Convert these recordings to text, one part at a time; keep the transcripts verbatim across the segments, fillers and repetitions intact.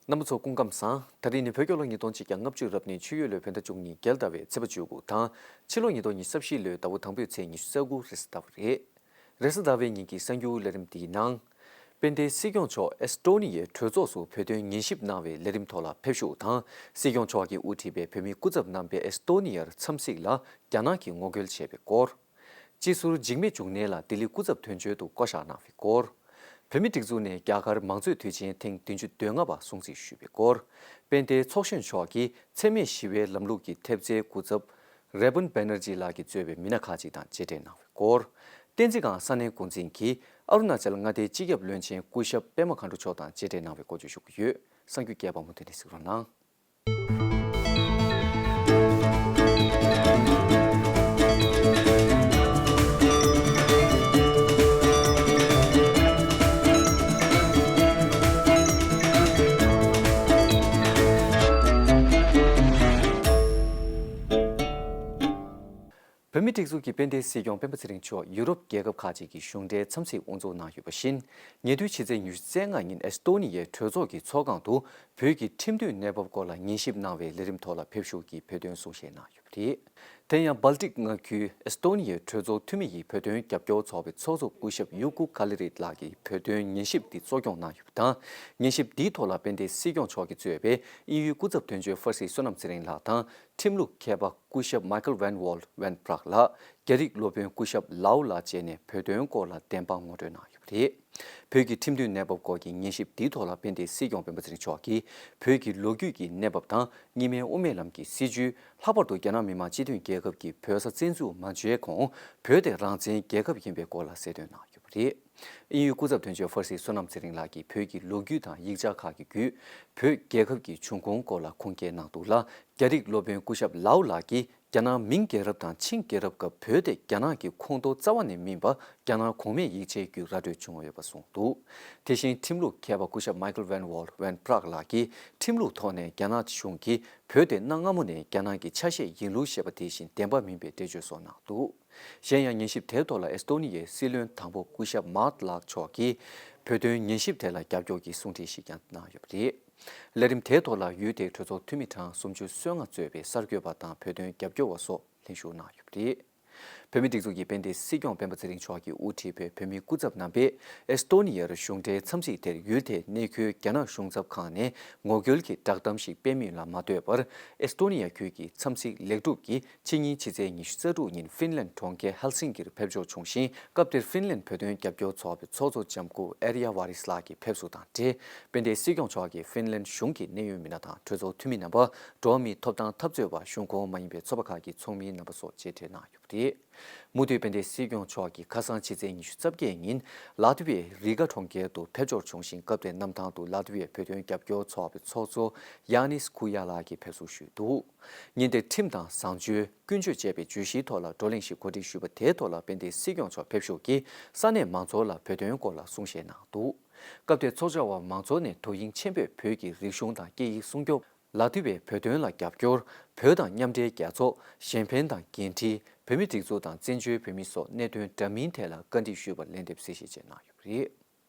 རྣམ་པ་ཚོ་སྐུ་ཁམས་བཟང་། ད་རིང་ནི་བོད་རྒྱལ་ལོ་ཉིས་སྟོང་ཆིག་བརྒྱ་ལྔ་བཅུ་རབ་གནས་ཆུ་ཡོས་ལོའི་བོད་ཟླ་བཅུ་གཉིས་རྒྱལ་ཟླ་བའི་ཚེས་པ་བཅུ་དགུ་དང་། ཕྱི་ལོ་ཉིས་སྟོང་ཉི་ཤུ་རྩ་བཞི་ལོའི་ཟླ་བ་དང་པོའི་ཚེས་ཉི་ཤུ་རྩ་དགུ་རེས་གཟའ་ཟླ་བ་རེད། རེས་གཟའ་ཟླ་བའི་ཉིན་གྱི་གསར་འགྱུར་ལས་རིམ་འདིའི་ནང་། དཔལ་ལྡན་སྲིད་སྐྱོང་མཆོག་ཨེས་ཏོ་ནི་ཡའི་གྲོས་ཚོགས་སུ་བོད་དོན་ཉན་ཞིབ་གནང་བའི་ལས་རིམ་ཐོག་ལ་ཕེབས་ཞུགས་དང་། སྲིད་སྐྱོང་མཆོག་གིས་དབུ་ཁྲིད་པའི་བོད་མིའི་སྐུ་ཚབ་རྣམ་པས་ཨེས་ཏོ་ནི་ཡར་འཚམས་གཟིགས་ལ་རྒྱ་ནག་གིས་ངོ་རྒོལ་བྱས་པའི་སྐོར། སྤྱི་ཟུར་འཇིགས་མེད་འབྱུང་གནས་ལགས་ལྡི་ལི་སྐུ་ཚབ་དོན་གཅོད་དུ་བསྐོ་གཞག་གནང་བའི་སྐོར། བོད་མིའི་སྒྲིག་འཛུགས་ནས་རྒྱ་གར་མང་གཙོའི་དུས་ཆེན་ཐེངས་བདུན་ཅུ་དོན་ལྔ་པ་སྲུང་བརྩི་ཞུས་པའི་སྐོར། དཔལ་ལྡན་ཚོགས་གཞོན་མཆོག་གིས་འཚེ་མེད་ཞི་བའི་ལམ་ལུགས་ཀྱི་ཐེབས་རྩའི་སྐུ་ཚབ་རེ་བན་བེ་ནར་ཇི་ལགས་ཀྱིས་གཙོས་པའི་མི་སྣ་ཁག་ཅིག་དང་མཇལ་འཕྲད་གནང་བའི་སྐོར། བསྟན་འཛིན་སྒང་ས་གནས་འགོ་འཛིན་གྱིས་ཨ་རུ་ན་ཅལ་མངའ་སྡེའི་སྤྱི་ཁྱབ་བློན་ཆེན་སྐུ་ཞབས་པད་མ་མཁའ་འགྲོ་མཆོག་དང་མཇལ་འཕྲད་གནང་བའི་སྐོར་བརྗོད་ཞུ་གི་ཡོད། གསར་འགྱུར་རྒྱས་པ་མུ་མཐུད་ནས་གཟིགས་རོགས་གནང་། བོད་མིའི་སྒྲིག་འཛུགས་ཀྱི་དཔལ་ལྡན་སྲིད་སྐྱོང་སྤེན་པ་ཚེ་རིང་མཆོག་ཡུ་རོབ་རྒྱལ་ཁབ་ཁག་ཅིག་གི་གཞུང་འབྲེལ་འཚམས་གཟིགས་དབུ་འཛུགས་གནང་ཡོད་པ་བཞིན། ཉེ་དུས་ཕྱི་ཚེས་ཉི་ཤུ་རྩ་ལྔ་ཉིན་ཨེས་ཏོ་ནི་ཡའི་གྲོས་ཚོགས་ཀྱི་ཚོགས་ཁང་དུ་བོད་ཀྱི་ཁྲིམས་མཐུན་གནས་བབ་སྐོར་ལ་ཉན་ཞིབ་གནང་བའི་ལས་རིམ་ཐོག་ལ་ཕེབས་ཞུགས་ཀྱིས་བོད་དོན་གསུང་བཤད་གནང་ཡོད་པ་རེད། དེ་ཡང་སྦལ་ཏིག་མངའ་ཁུལ་ཨེས་ཏོ་ནི་ཡའི་གྲོས་ཚོགས་འཐུས་མི་ཡིས་བོད་དོན་རྒྱབ་སྐྱོར་ཚོགས་པའི་ཚོགས་གཙོ་སྐུ་ཞབས་ཡུ་ཀུ་ཀ་ལི་རི་ལགས་ཀྱིས་བོད་དོན་ཉན་ཞིབ་འདི་གཙོ་སྐྱོང་གནང་ཡོད་པ་དང་། ཉན་ཞིབ་འདིའི་ཐོག་ལ་དཔལ་ལྡན་སྲིད་སྐྱོང་མཆོག་གིས་གཙོས་པའི་དབྱིན་ཡུལ་སྐུ་ཚབ་དོན་གཅོད་ཧྥར་སི་བསོད་ནམས་ཚེ་རིང་ལགས་དང་། ཁྲིམས་ལུགས་མཁས་པ་སྐུ་ཞབས་མའི་ཁལ་ཝན་ཝོལ་ཝན་པྲག་ལགས། རྒྱ་རིགས་སློབ་དཔོན་སྐུ་ཞབས་ལའོ་ལགས་བཅས་ནས་བོད་དོན་སྐོར་ལ་བདེན་དཔང་ངོ་སྤྲོད་གནང་ཡོད་པ་རེད། བོད་ཀྱི་ཁྲིམས་མཐུན་གནས་བབ་སྐོར་གྱི་ཉན་ཞིབ་འདིའི་ཐོག་ལ་དཔལ་ལྡན་སྲིད་སྐྱོང་སྤེན་པ་ཚེ་རིང་མཆོག་གིས། བོད་ཀྱི་ལོ་རྒྱུས་ཀྱི་གནས་བབ་དང་། གཉིས་སྨན་དབུ་མའི་ལམ་གྱི་སྲིད་བྱུས། ལྷག་པར་དུ་རྒྱ་ནག་མི་དམངས་སྤྱི་མཐུན་རྒྱལ་ཁབ་ཀྱིས་བོད་ས་བཙན་འཛུལ་མ་བྱས་གོང་། བོད་དེ་རང་བཙན་རྒྱལ་ཁབ་ཡིན་པའི་སྐོར་ལ་གསལ་སྟོན་གནང་ཡོད་པ་རེད། དབྱིན་ཡུལ་སྐུ་ཚབ་དོན་གཅོད་ཧྥར་སི་བསོད་ནམས་ཚེ་རིང་ལགས་ཀྱིས་བོད་ཀྱི་ལོ་རྒྱུས་དང་ཡིག་ཆ་ཁག་གི་བརྒྱུད། བོད་རྒྱལ་ཁབ་ཀྱི་བྱུང་ཁུངས་སྐོར་ལ་ཁུངས་སྐྱེལ་གནང་འདུག་ལ། རྒྱ་རིགས་སློབ་དཔོན་སྐུ་ཞབས་ལའོ་ལགས་ཀྱིས། རྒྱ་ནག་མིང་རྒྱལ་རབས་དང་ཆིང་རྒྱལ་རབས་སྐབས་བོད་དེ་རྒྱ་ནག་གི་ཁོངས་གཏོགས་རྩ་བ་ནས་མིན་པ། རྒྱ་ནག་གོང་མས་ཡིད་ཆེས་རྒྱུ་ར་སྤྲོད་བྱུང་ཡོད་པ་གསུངས་འདུག་དེ་བཞིན་ཁྲིམས་ལུགས་མཁས་པ་སྐུ་ཞབས་མའི་ཁལ་ཝན་ཝོལ་ཝན་པྲག་ལགས་ཀྱིས། ཁྲིམས་ལུགས་ཐོག་ནས་རྒྱ་ནག་གཞུང་གིས་བོད་དེ་གནའ་སྔ་མོ་ནས་རྒྱ་ནག་གི་ཆ་ཤས་ཡིན་ལུགས་བཤད་པ་དེ་བཞིན་བདེན་པ་མིན་པའི་འགྲེལ་བརྗོད་སོགས་གནང་འདུག་གཞན་ཡང་། ཉན་ཞིབ་དེའི་ཐོག་ལ་ཨེས་ཏོ་ནི་ཡའི་སྲིད་བློན་དང་པོ་སྐུ་ཞབས་མཱར་ལགས་མཆོག་གིས། བོད་དོན་ཉན་ཞིབ་དེ་ལ་རྒྱབ་སྐྱོར་གྱི་གསུང་འཕྲིན་ཞིག་ཀྱང་གནང་ཡོད་པ་རེད། ལས་རིམ་དེའི་ཐོག་ལ་ཡུལ་དེའི་གྲོས་ཚོགས་འཐུས་མི་གྲངས་སུམ་ཅུ་སོ་ལྔ་གཙོས་པའི་གསར་འགོད་པ་དང་བོད་དོན་རྒྱབ་སྐྱོར་བ་སོགས་ལྷན་ཞུགས་གནང་ཡོད་པ་རེད། བོད་མིའི་སྒྲིག་འཛུགས་ཀྱི་དཔལ་ལྡན་སྲིད་སྐྱོང་སྤེན་པ་ཚེ་རིང་མཆོག་གིས་དབུ་ཁྲིད་པའི་བོད་མིའི་སྐུ་ཚབ་རྣམ་པས་ཨེས་ཏོ་ནི་ཡར་གཞུང་འབྲེལ་འཚམས་གཟིགས་དེར་ཡུལ་དེའི་གནས་ཁུལ་རྒྱ་ནག་གཞུང་ཚབ་ཁང་ནས་ངོ་རྒོལ་གྱི་བསྒྲགས་གཏམ་ཞིག་སྤེལ་མུས་ལ་མ་ལྟོས་པར། ཨེས་ཏོ་ནི་ཡ་ཁུལ་གྱི་འཚམས་གཟིགས་ལེགས་གྲུབ་ཀྱིས། ཕྱི་ཉིན་ཕྱི་ཚེས་ཉི་ཤུ་རྩ་དྲུག་ཉིན་ཧྥིན་ལན་གྲོང་ཁྱེར་ཧེལ་སིང་ཀིར་ཕེབས་འབྱོར་བྱུང་ཞིང་། སྐབས་དེར་ཧྥིན་ལན་བོད་དོན་རྒྱབ་སྐྱོར་ཚོགས་པའི་ཚོགས་གཙོ་ལྕམ་སྐུ་ཨེ་རི་ཡ་ཝ་རིས་ལགས་ཀྱིས་ཕེབས་བསུ་དང་འབྲེལ། དཔལ་ལྡན་སྲིད་སྐྱོང་མཆོག་གིས་ཧྥིན་ལན་གཞུང་གི་གནད་ཡོད་མི་སྣ་དང་གྲོས་ཚོགས་འཐུས་མི་རྣམ་པ། འགྲོ་བ་མིའི་ཐོབ་ཐང་འཐབ་རྩོད་པ། གཞུང་ཁོངས་མ་ཡིན་པའི་ཚོགས་པ་ཁག་གི་ཚོགས་མི་རྣམ་པ་སོགས་མཇལ་འཕྲད་གནང་ཡོད་པ་རེད། མུ་མཐུད་དཔལ་ལྡན་སྲིད་སྐྱོང་མཆོག་གིས་ཁ་སང་ཕྱི་ཚེས་ཉི་ཤུ་རྩ་བརྒྱད་ཉིན་ལ་ཏི་བའི་རི་ག་གྲོང་ཁྱེར་དུ་ཕེབས་འབྱོར་བྱུང་ཞིང་། སྐབས་དེར་གནམ་ཐང་དུ་ལ་ཏི་བའི་བོད་དོན་རྒྱབ་སྐྱོར་ཚོགས་པའི་ཚོགས་གཙོ་ཡ་ནིས་ཁུ་ཡ་ལགས་ཀྱིས་ཕེབས་བསུ་ཞུས་འདུག་ཉིན་དེར་ཁྲིམས་དང་བཟང་སྤྱོད། ཀུན་སྤྱོད་ཅེས་པའི་བརྗོད་གཞིའི་ཐོག་ལ་བགྲོ་གླེང་ཞིག་གོ་སྒྲིག་ཞུས་པ་དེའི་ཐོག་ལ་དཔལ་ལྡན་སྲིད་སྐྱོང་མཆོག་ཕེབས་ཞུགས་ཀྱིས་ས་གནས་མང་ཚོགས་ལ་བོད་དོན་སྐོར་ལ་གསུང་བཤད་གནང་འདུག་སྐབས་དེར་ཚོགས་བཅར་བ་མང་ཚོགས་ནས་དོ་དབྱིངས་ཆེན་པོས་བོད་ཀྱི་རིག་གཞུང་དང་སྐད་ཡིག་སྲུང་སྐྱོབ། ལ་ཏི་བའི་བོད་དོན་ལ་རྒྱབ་སྐྱོར། བོད་དང་མཉམ་འབྲེལ་རྒྱལ་ཚོགས། གཞན་ཕན་དང་འགན་འཁྲི། བོད་མིའི་སྒྲིག་འཛུགས་དང་བཙན་བྱོལ་བོད་མི་སོགས་གནད་དོན་འདྲ་མིན་ཐད་ལ་བཀའ་འདྲི་ཞུས་པར་ལན་འདེབས་གསལ་བཤད་བཅས་གནང་ཡོད་པ་རེད།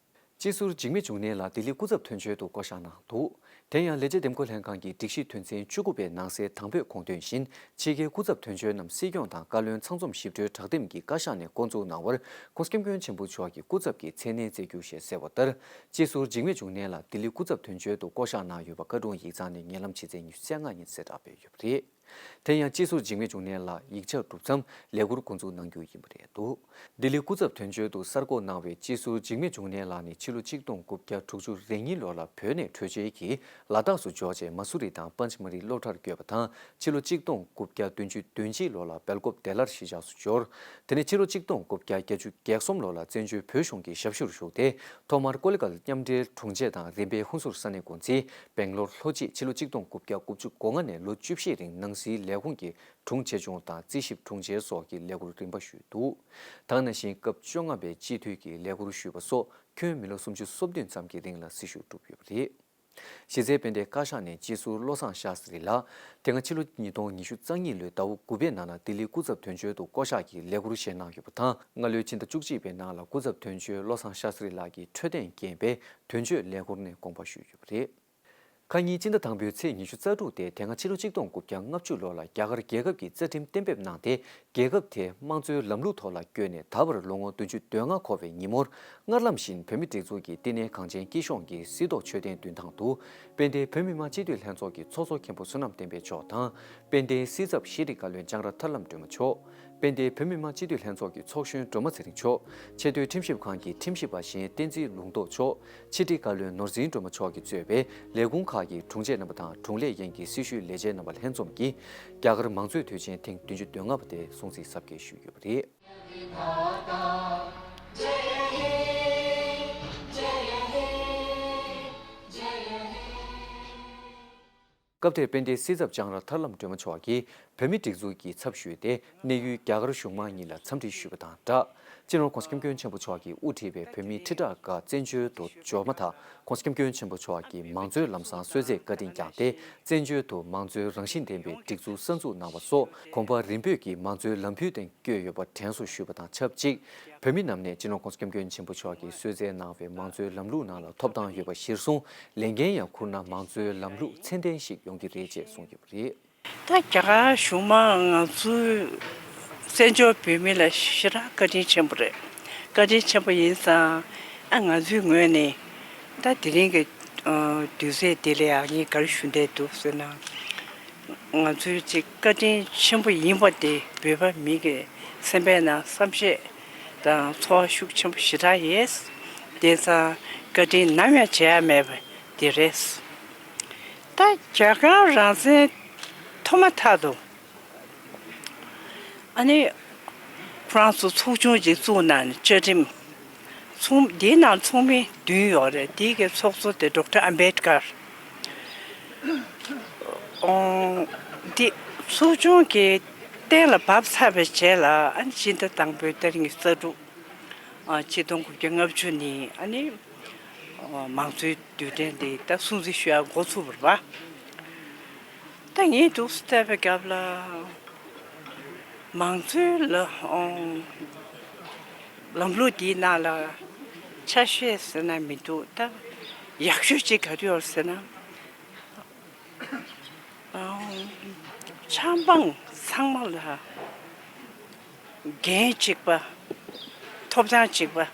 སྤྱི་ཟུར་འཇིགས་མེད་འབྱུང་གནས་ལགས་ལྡི་ལི་སྐུ་ཚབ་དོན་གཅོད་དུ་བསྐོ་གཞག་གནང་འདུག་དེ་ཡང་ལས་བྱེད་འདེམས་བསྐོ་ལྷན་ཁང་གི་སྒྲིག་གཞི་དོན་ཚན་བཅུ་དགུ་པའི་ནང་གསལ་དང་པོས་དགོངས་དོན་བཞིན། ཕྱི་རྒྱལ་སྐུ་ཚབ་དོན་གཅོད་རྣམས་སྲིད་སྐྱོང་དང་བཀའ་བློན་ཚང་འཛོམས་ཞིབ་ཕྲའི་བསྒྲགས་གཏམ་གྱི་བཀའ་ཤག་ནས་འགོ་འཛུགས་གནང་བར། ྋགོང་ས་ྋསྐྱབས་མགོན་ཆེན་པོ་མཆོག་གིས་སྐུ་ཚབ་ཀྱི་མཚན་གནས་བསྩལ་རྒྱུ་ཞེས་གསལ་བ་ལྟར། སྤྱི་ཟུར་འཇིགས་མེད་འབྱུང་གནས་ལགས་ལྡི་ལི་སྐུ་ཚབ་དོན་གཅོད་དུ་བསྐོ་གཞག་གནང་ཡོད་པ་བཀའ་དྲུང་ཡིག་ཚང་ནས་ཉེ་ལམ་ཕྱི་ཚེས་ཉི་ཤུ་རྩ་ལྔ་ཉིན་གསལ་བསྒྲགས་སྤེལ་ཡོད་པ་རེད། དེ་ཡང་སྤྱི་ཟུར་འཇིགས་མེད་འབྱུང་གནས་ལགས་ཡིག་ཆ་གྲུབ་མཚམས་ལས་འཁུར་འགོ་འཛུགས་གནང་རྒྱུ་ཡིན་པ་རེད་འདུག་ལྡི་ལི་སྐུ་ཚབ་དོན་གཅོད་དུ་གསར་བསྐོ་གནང་བའི་སྤྱི་ཟུར་འཇིགས་མེད་འབྱུང་གནས་ལགས་ནི་ཕྱི་ལོ་ཆིག་སྟོང་དགུ་བརྒྱ་དྲུག་ཅུ་རེ་གཉིས་ལོ་ལ་བོད་ནས་བྲོས་བྱོལ་གྱིས་ལ་དྭགས་སུ་འབྱོར་རྗེས་མ་སུ་རི་དང་པན་ཅི་མ་རི་སློབ་གྲྭར་བསྐྱོད་པ་དང་། ཕྱི་ལོ་ཆིག་སྟོང་དགུ་བརྒྱ་བདུན་ཅུ་དོན་གཅིག་ལོ་ལ་སྦེལ་ཀོབ་བདེ་སླར་གཞིས་ཆགས་སུ་འབྱོར། དེ་ནས་ཕྱི་ལོ་ཆིག་སྟོང་དགུ་བརྒྱ་བརྒྱད་ཅུ་གྱ་གསུམ་ལོ་ལ་བཙན་བྱོལ་བོད་གཞུང་གི་ཞབས་ཞུར་ཞུགས་ཏེ། ཐོག་མར་ཀོ་ལི་གྷལ་མཉམ་འབྲེལ་དྲུང་ཆེ་དང་རིམ་པས་ཧུན་སུར་ས་གནས་འགོ་འཛིན། སྦེང་ལོར་ལྷོ་སྤྱི། ཕྱི་ལོ་ཆིག་སྟོང་དགུ་བརྒྱ་དགུ་བཅུ་གོ་ལྔ་ནས་ལོ་བཅུ་བཞི་རིང་ནང་སྲིད་ལས་ཁུངས་ཀྱི་དྲུང་ཆེ་ཆུང་དང་རྩིས་ཞིབ་དྲུང་ཆེ་སོགས་ཀྱི་ལས་འཁུར་རིམ་པ་ཞུས་འདུག་ད་ག་ནང་བཞིན་སྐབས་བཅོ་ལྔ་པའི་སྤྱི་འཐུས་ཀྱི་ལས་འཁུར་ཞུས་པ་སོགས་ཁྱོན་མི་ལོ་སུམ་ཅུ་སོ་བདུན་ཙམ་གྱི་རིང་ལ་སྲི་ཞུ་བསྒྲུབས་ཡོད་པ་རེད། གཞི་རྩའི་དཔལ་ལྡན་བཀའ་ཤག་ནས་སྤྱི་ཟུར་བློ་བཟང་ཤཱ་སྟྲི་ལགས། དེ་སྔ་ཕྱི་ལོ་ཉིས་སྟོང་ཉི་ཤུ་རྩ་གཉིས་ལོའི་ཟླ་བ་དགུ་པའི་ནང་ལ་ལྡི་ལི་སྐུ་ཚབ་དོན་གཅོད་དུ་བསྐོ་གཞག་གི་ལས་འཁུར་བཞེས་གནང་ཡོད་པ་དང་། སྔ་ལོའི་ཕྱི་ཟླ་བཅུ་གཅིག་པའི་ནང་ལ་སྐུ་ཚབ་དོན་གཅོད་བློ་བཟང་ཤཱ་སྟྲི་ལགས་ཀྱིས་འཕྲོད་བསྟེན་རྐྱེན་པས་དོན་གཅོད་ལས་འཁུར་ནས་དགོངས་པ་ཞུས་ཡོད་པ་རེད། ཁ་ཉིན་སྤྱི་ཟླ་དང་པོའི་ཚེས་ཉི་ཤུ་རྩ་དྲུག་སྟེ་དེ་སྔ་ཕྱི་ལོ་ཆིག་སྟོང་དགུ་བརྒྱ་ལྔ་བཅུ་ལོ་ལ་རྒྱ་གར་རྒྱལ་ཁབ་ཀྱི་རྩ་ཁྲིམས་གཏན་འབེབས་གནང་སྟེ། རྒྱལ་ཁབ་དེ་དམངས་གཙོའི་ལམ་ལུགས་ཐོག་ལ་བསྐྱོད་ནས་ད་བར་ལོ་ངོ་བདུན་ཅུ་དོན་ལྔ་འཁོར་བའི་ཉིན་མོར། སྔར་ལམ་བཞིན་བོད་མིའི་སྒྲིག་འཛུགས་ཀྱི་བསྟི་གནས་གངས་ཅན་སྐྱིད་གཤོངས་ཀྱི་སྲིད་ཐོག་མཆོད་རྟེན་མདུན་ཐང་དུ། དཔལ་ལྡན་བོད་མི་མང་སྤྱི་འཐུས་ལྷན་ཚོགས་ཀྱི་ཚོགས་གཙོ་མཁན་པོ་བསོད་ནམས་བསྟན་འཕེལ་མཆོག་དང་། དཔལ་ལྡན་སྲིད་ཚབ་ཤེས་རིག་བཀའ་བློན་ལྕང་ར་ཐར་ལམ་སྒྲོལ་མ་མཆོག་དཔལ་ལྡན་བོད་མི་མང་སྤྱི་འཐུས་ལྷན་ཚོགས་ཀྱི་ཚོགས་གཞོན་སྒྲོལ་མ་ཚེ་རིང་མཆོག་ཆེས་མཐོའི་ཁྲིམས་ཞིབ་ཁང་གི་ཁྲིམས་ཞིབ་པ་གཞན་བསྟན་འཛིན་ལུང་རྟོགས་མཆོག་ཕྱི་དྲིལ་བཀའ་བློན་ནོར་འཛིན་སྒྲོལ་མ་མཆོག་གིས་གཙོས་པའི་ལས་ཁུངས་ཁག་གི་དྲུང་ཆེ་རྣམ་པ་དང་དྲུང་ལས་ཡན་གྱི་སྲི་ཞུའི་ལས་བྱེད་རྣམ་པ་ལྷན་འཛོམས་ཀྱིས། རྒྱ་གར་མང་གཙོའི་དུས་ཆེན་ཐེངས་བདུན་ཅུ་དོན་ལྔ་པ་དེ་སྲུང་བརྩི་གཟབ་རྒྱས་ཞུས་ཡོད་པ་རེད། སྐབས་དེར་དཔལ་ལྡན་སྲིད་ཚབ་ལྕང་ར་ཐར་ལམ་སྒྲོལ་མ་མཆོག་གིས་བོད་མིའི་སྒྲིག་འཛུགས་ཀྱི་ཚབ་ཞུས་ཏེ། གནས་ཡུལ་རྒྱ་གར་གཞུང་མང་གཉིས་ལ་འཚམས་འདྲི་ཞུས་པ་དང་སྦྲགས། སྤྱི་ནོར་༸གོང་ས་༸སྐྱབས་མགོན་ཆེན་པོ་མཆོག་གིས་དབུ་ཁྲིད་པའི་བོད་མིའི་ཁྲི་ཕྲག་འགའ་བཙན་བྱོལ་དུ་འབྱོར་མ་ཐག་༸གོང་ས་༸སྐྱབས་མགོན་ཆེན་པོ་མཆོག་གིས་མང་གཙོའི་ལམ་བཟང་སྲོལ་འཛིན་བཀའ་དྲིན་བསྐྱངས་ཏེ། བཙན་བྱོལ་དུ་མང་གཙོའི་རང་བཞིན་ལྡན་པའི་སྒྲིག་འཛུགས་གསར་འཛུགས་གནང་བ་སོགས་གོམ་པ་རིམ་སྤོས་ཀྱིས་མང་གཙོའི་ལམ་བུའི་སྟེང་བསྐྱོད་ཡོད་པ་དྲན་གསོ་ཞུས་པ་དང་ཆབས་ཅིག་བོད་མི་རྣམས་ནས་སྤྱི་ནོར་༸གོང་ས་༸སྐྱབས་མགོན་ཆེན་པོ་མཆོག་གིས་གསོལ་སྩལ་གནང་བའི་མང་གཙོའི་ལམ་ལུགས་ནང་ལ་ཐོབ་ཐང་ཡོད་པ་གཞིར་བཟུང་ལས་འགན་ཡང་འཁུར་ན་མང་གཙོའི་ལམ་ལུགས་ཚད་ལྡན་ཞིག་ཡོང་གི་རེད་ཅེས་གསུངས་ཡོད་པ་རེད། ད་རྒྱ་གར་གཞུང་མང་ང་ཚོའི་བཙན་བྱོལ་བོད་མི་ལ་ཞེ་དྲག་བཀའ་དྲིན་ཆེན་པོ་རེད། བཀའ་དྲིན་ཆེན་པོ་ཡིན་ཙང་ཨ་ང་ཚོའི་ངོས་ནས་ད་དེ་རིང་གི་ཨ་དུས་ཚོད་འདི་ལ་ཡང་ངས་ག་རེ་ཞུ་འདོད་འདུག་ཟེར་ན། ང་ཚོའི་ཅིག་བཀའ་དྲིན་ཆེན་པོ་ཡིན་པ་དེ་བོད་པ་མི་གི་སེམས་པའི་ནང་བསམ་ཤེས་དང་ཚོར་བ་ཤུགས་ཆེན་པོ་ཞེ་དྲག་ཡོད། དེ་ཙང་བཀའ་དྲིན་ནམ་ཡང་བརྗེད་ཡ་མེད་པ་དེ་རེད། ད་རྒྱ་གར་རང་བཙན་ཐོབ་མ་ཐག་ཏུ་ཨ་ནི་ཁོ་རང་ཚོ་ཚོགས་ཆུང་ཅིག་བཙུགས་གནང་ནས་བཅའ་ཁྲིམས་ཚོགས་འདིའི་ནང་ཚོགས་མི་བདུན་ཡོད་རེད། དེའི་གི་ཚོགས་གཙོ་དེ་ཌོག་ཊར་ཨམ་བེད་ཀར། ཨོ། འདི་ཚོགས་ཆུང་གི་གཏན་ལ་བབས་ཚར་བའི་རྗེས་ལ་ཨ་ནི་སྤྱི་ཟླ་དང་པོའི་ཏ་རིག་ཉི་ཤུ་རྩ་དྲུག་ཨ་ཆིག་སྟོང་དགུ་བརྒྱ་ལྔ་བཅུ་ནས་ཨ་ནི་ཨ་མང་གཙོའི་དུས་དྲན་འདི་ད་སྲུང་བརྩི་ཞུ་ཡག་འགོ་ཚུགས་པ་རེད་པ། ད་ངས་འདུག་སེ་བལྟས་པའི་སྐབས་ལ་མང་གཙོའི་ལ་ཨོ་ལམ་ལུགས་འདིའི་ནང་ལ་ཆ་ཤས་ཟེར་ན་མི་འདུག་ད་ཡག་ཤོས་ཅིག་ག་རེ་ཡོད་ཟེར་ན། ཆབ་འབངས་ཚང་མ་ལ་འགན་གཅིག་པ། ཐོབ་ཐང་གཅིག་པ་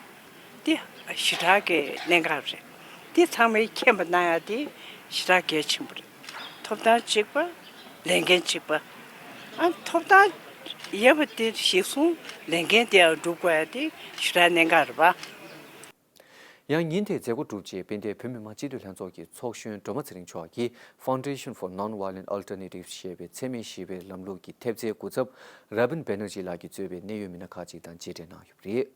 འདི་ཞེ་དྲག་གི་གནད་འགག་རེད། འདི་ཚང་མས་མཁྱེན་པ་གནང་ཡ་འདི་ཞེ་དྲག་གལ་ཆེན་པོ་རེད། ཐོབ་ཐང་གཅིག་པ། ལས་འགན་གཅིག་པ། ཨ་ཐོབ་ཐང་ཡོད་པ་དེ་གཞིར་བཟུང་ལས་འགན་དེ་ཡང་སྒྲུབ་དགོས་ཡ་དེ་ཞེ་དྲག་གནད་འགག་རེད་པ། ཡང་ཉིན་དེའི་མཛད་སྒོ་གྲུབ་རྗེས་དཔལ་ལྡན་བོད་མི་མང་སྤྱི་འཐུས་ལྷན་ཚོགས་ཀྱི་ཚོགས་གཞོན་སྒྲོལ་མ་ཚེ་རིང་མཆོག་གིས་Foundation for Non-Violent Alternatives ཞེས་པའི་འཚེ་མེད་ཞི་བའི་ལམ་ལུགས་ཀྱི་ཐེབས་རྩའི་སྐུ་ཚབ་ར་བིན་བེ་ནར་ཇི་ལགས་ཀྱིས་གཙོས་པའི་གནད་ཡོད་མི་སྣ་ཁག་ཅིག་དང་མཇལ་འཕྲད་གནང་ཡོད་པ་རེད།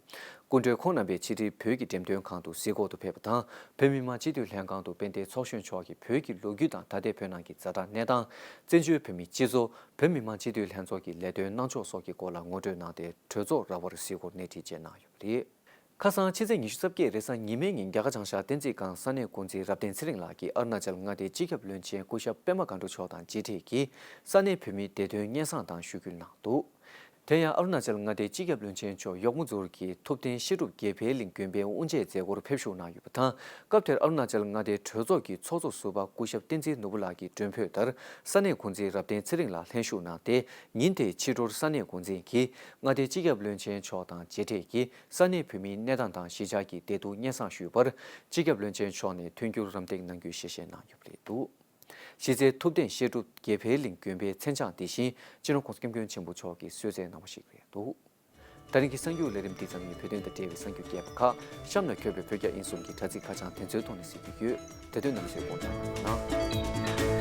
སྐུ་མགྲོན་ཁོང་རྣམ་པས་ཕྱི་དྲིལ་བོད་ཀྱི་འགྲེམས་སྟོན་ཁང་དུ་གཟིགས་སྐོར་དུ་ཕེབས་པ་དང་། བོད་མི་མང་སྤྱི་འཐུས་ལྷན་ཁང་དུ་དཔལ་ལྡན་ཚོགས་གཞོན་མཆོག་གིས་བོད་ཀྱི་ལོ་རྒྱུས་དང་ད་ལྟའི་བོད་ནང་གི་ཛ་དྲག་གནས་སྟངས། བཙན་བྱོལ་བོད་མིའི་སྤྱི་ཚོགས། བོད་མི་མང་སྤྱི་འཐུས་ལྷན་ཚོགས་ཀྱི་ལས་དོན་གནང་ཕྱོགས་སོགས་ཀྱི་སྐོར་ལ་ངོ་སྤྲོད་གནང་སྟེ། གྲོས་ཚོགས་ར་བར་གཟིགས་སྐོར་སྣེ་ཁྲིད་བཅས་གནང་ཡོད་པ་རེད། ཁ་སང་ཕྱི་ཚེས་ཉི་ཤུ་རྩ་བརྒྱད་རེས་གཟའ་ཉི་མའི་ཉིན་རྒྱ་གར་བྱང་ཤར་བསྟན་འཛིན་སྒང་ས་གནས་འགོ་འཛིན་རབ་བརྟན་ཚེ་རིང་ལགས་ཀྱིས་ཨ་རུ་ན་ཅལ་མངའ་སྡེའི་སྤྱི་ཁྱབ་བློན་ཆེན་སྐུ་ཞབས་པད་མ་དགའ་འབྲུག་མཆོག་དང་མཇལ་འཕྲད་ཀྱིས་ས་གནས་བོད་མིའི་བདེ་དོན་སྙན་སེང་དང་ཞུ་སྐུལ་གནང་འདུག་དེ་ཡང་ཨ་རུ་ན་ཅལ་མངའ་སྡེའི་སྤྱི་ཁྱབ་བློན་ཆེན་མཆོག་གཡོག་མོ་ཛུར་གྱིས་ཐུབ་བསྟན་བཤད་སྒྲུབ་དགེ་འཕེལ་གླིང་དགོན་པའི་དབུ་འབྱེད་མཛད་སྒོར་ཕེབས་ཞུགས་གནང་ཡོད་པ་དང་། སྐབས་དེར་ཨ་རུ་ན་ཅལ་མངའ་སྡེའི་གྲོས་ཚོགས་ཀྱི་ཚོགས་གཙོ་ཟུར་པ་སྐུ་ཞབས་བསྟན་འཛིན་ནོར་བུ་ལགས་ཀྱིས་མགྲོན་འབོད་ལྟར་ས་གནས་འགོ་འཛིན་རབ་བརྟན་ཚེ་རིང་ལགས་ལྷན་ཞུགས་གནང་སྟེ། ཉིན་དེའི་ཕྱི་དྲོར་ས་གནས་འགོ་འཛིན་གྱིས་མངའ་སྡེའི་སྤྱི་ཁྱབ་བློན་ཆེན་མཆོག་དང་མཇལ་འཕྲད་ཀྱིས་ས་གནས་བོད་མིའི་གནས་སྟངས་དང་གཞིས་ཆགས་ཀྱི་བདེ་སྡུག་སྙན་སེང་ཞུས་པར། སྤྱི་ཁྱབ་བློན་ཆེན་མཆོག་ནས་མཐུན་འགྱུར་རམ་འདེགས་གནང་རྒྱུའི་ཞལ་བཞེས་གནང་ཡོད་པ་རེད་འདུག་གཞི་རྩའི་ཐུབ་བསྟན་བཤད་སྒྲུབ་དགེ་འཕེལ་གླིང་དགོན་པའི་མཚན་བྱང་འདི་བཞིན་སྤྱི་ནོར་༸གོང་ས་༸སྐྱབས་མགོན་ཆེན་པོ་མཆོག་གིས་གསོལ་སྩལ་གནང་བ་ཞིག་རེད་འདུག་ད་རིང་གི་གསར་འགྱུར་ལས་རིམ་འདི་ཙམ་ཡིན། བོད་དོན་དང་འབྲེལ་བའི་གསར་འགྱུར་རྒྱས་པ་ཁག་གཤམ་ལ་འཁོད་པའི་བོད་རྒྱ་དབྱིན་གསུམ་གྱི་དྲ་ཚིགས་ཁ་བྱང་དེ་ཚོའི་ཐོག་ནས་གཟིགས་རྒྱུ་ཡོད། དེ་དུས་ནམ་ཞིག་དགོངས་དག་གནང་།